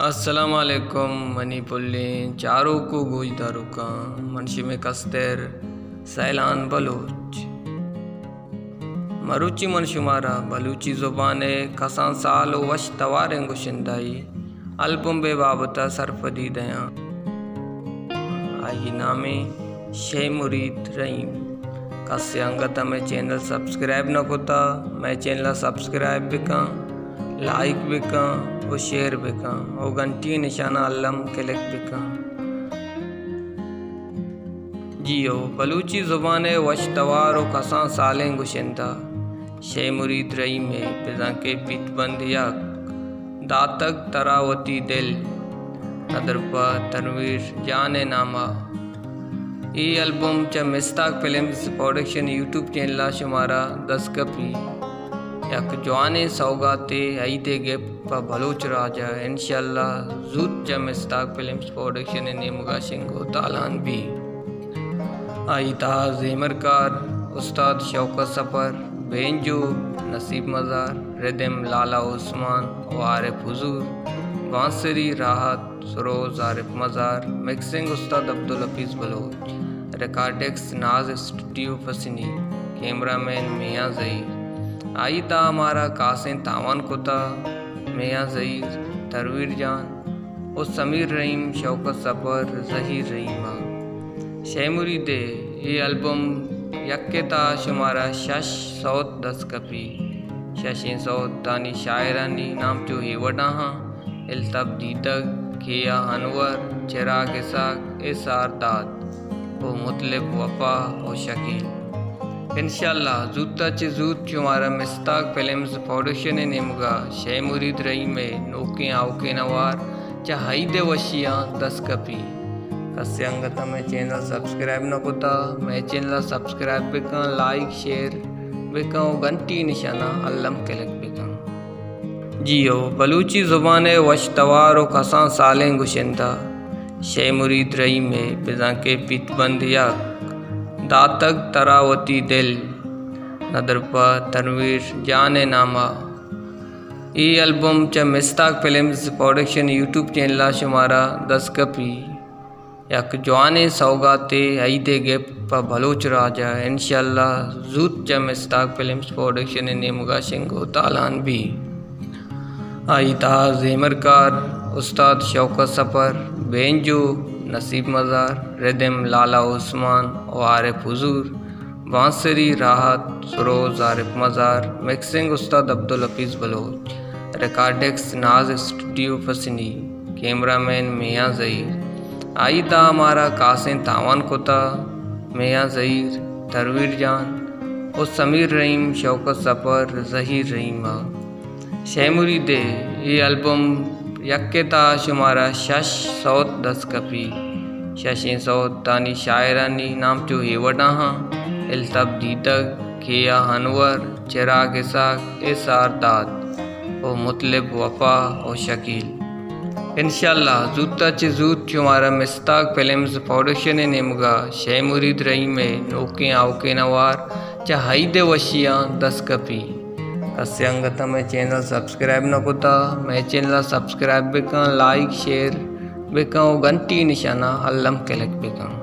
السلام علیکم منی پلیں چاروک و گوشداروکاں، من شمے کستر سیلان بلوچ۔ مروچی من شمارا بلوچی زبان ءِ کسان سال و وش تواریں گشندہی البم ءِ بابت ءَ سرپدی دیاں۔ آئی نام شے مرید رحیم۔ کسے انگت ءَ مئے چینل سبسکرائب نہ کتا، مئے چینل ءَ سبسکرائب بکن، لائک بکن و شیئر بکن و گھنٹی نشانہ الم کلک بکن۔ جی ہو، بلوچی زبان ءِ وش توار و کسان سالیں گشندہ شے مرید رحیم ءِ بزاں کہ بیت بند یک، داتگ ترا وتی دل، ندر پہ تنویر جان ءِ نام ءَ۔ اے البم چہ Mushtaq films production YouTube channel ءَ شمارا دست کپی۔ یک جوانیں سوگاتے، عید ءِ گپ پہ بلوچ راج ءَ۔ انشاءاللہ زوت چہ مستاک فلمز پروڈکشن ءِ نیمگ ءَ شنگ و تالان بی۔ آئی تہا زیمرکار استاد شوکت سفر، بینجو نصیب مزار، ردم لالا عثمان و عارف حضور، بانسری راحت، سروز عارف مزار، مکسنگ استاد عبدالحفیظ بلوچ، ریکارڈکس ناز اسٹوڈیو پسنی، کیمرہ مین میاں زہیر۔ آئی تہا مارا کاسیں تاوان کتا میاں زہیر، تنویر جان، و سمیر رحیم، شوکت سفر، ظہیر رحیم ءَ۔ شے مرید ءِ اے البم یک ءِ تہا شمارا شش سوت دست کپی۔ ششیں سوتانی شاعرانی نام چو اے وڑا ہاں: الطاف دیدگ، کیا انور، چراغ اسحاق، ایثار داد و مطلب وفا و شکیل۔ انشاءاللہ زوت ءَ چہ زوت شمارا مستاک فلمز پروڈکشن ءِ نیمگ ءَ شے مرید رحیم ءِ نوکیں آؤکیں ہوار چہ عید ءِ وشیاں دست کپی۔ کسے انگت ءَ مئے چینل سبسکرائب نہ کتا، مئے چینل ءَ سبسکرائب بکن، لائک شیئر بکن و گھنٹی نشانہ الم کلک بکن۔ جی ہو، بلوچی زبان ءِ وش توار و کسان سالیں گشندہ شے مرید رحیم ءِ بزاں کہ بیت بند یک، داتگ ترا وتی دل، ندر پہ تنویر جان ءِ نام ءَ۔ اے البم چہ Mushtaq films production YouTube channel ءَ شمارا دست کپی۔ یک جوانیں سوگاتے، عید ءِ گپ پہ بلوچ راج ءَ۔ انشاءاللہ زوت چہ مستاک فلمز پروڈکشن ءِ نیمگ ءَ شنگ و تالان بی۔ آئی تہا زیمرکار استاد شوکت سفر، بینجو نصیب مزار، ردم لالا عثمان و عارف حضور، بانسری راحت، سروز عارف مزار، مکسنگ استاد عبدالحفیظ بلوچ، ریکارڈکس ناز اسٹوڈیو پسنی، کیمرہ مین میاں زہیر۔ آئی تہا مارا کاسیں تاوان کتا میاں زہیر، تنویر جان و سمیر رحیم، شوکت سفر، ظہیر رحیم ءَ۔ شے مرید ءِ اے البم یک ءِ تہا شمارا شش سوت دست کپی۔ ششیں سوتانی شاعرانی نام چو اے وڑا ہاں: الطاف دیدگ، کیا انور، چراغ اسحاق، ایثار داد و مطلب وفا و شکیل۔ انشاءاللہ زوت ءَ چہ زوت شمارا مستاک فلمز پروڈکشن ءِ نیمگ ءَ شے مرید رحیم ءِ نوکیں آؤکیں ہوار چہ عید ءِ وشیاں دست کپی۔ کسے انگت ءَ مئے چینل سبسکرائب نہ کتا، مئے چینل ءَ سبسکرائب بکن، لائک شیئر بکن و گھنٹی نشانہ الم کلک بکن۔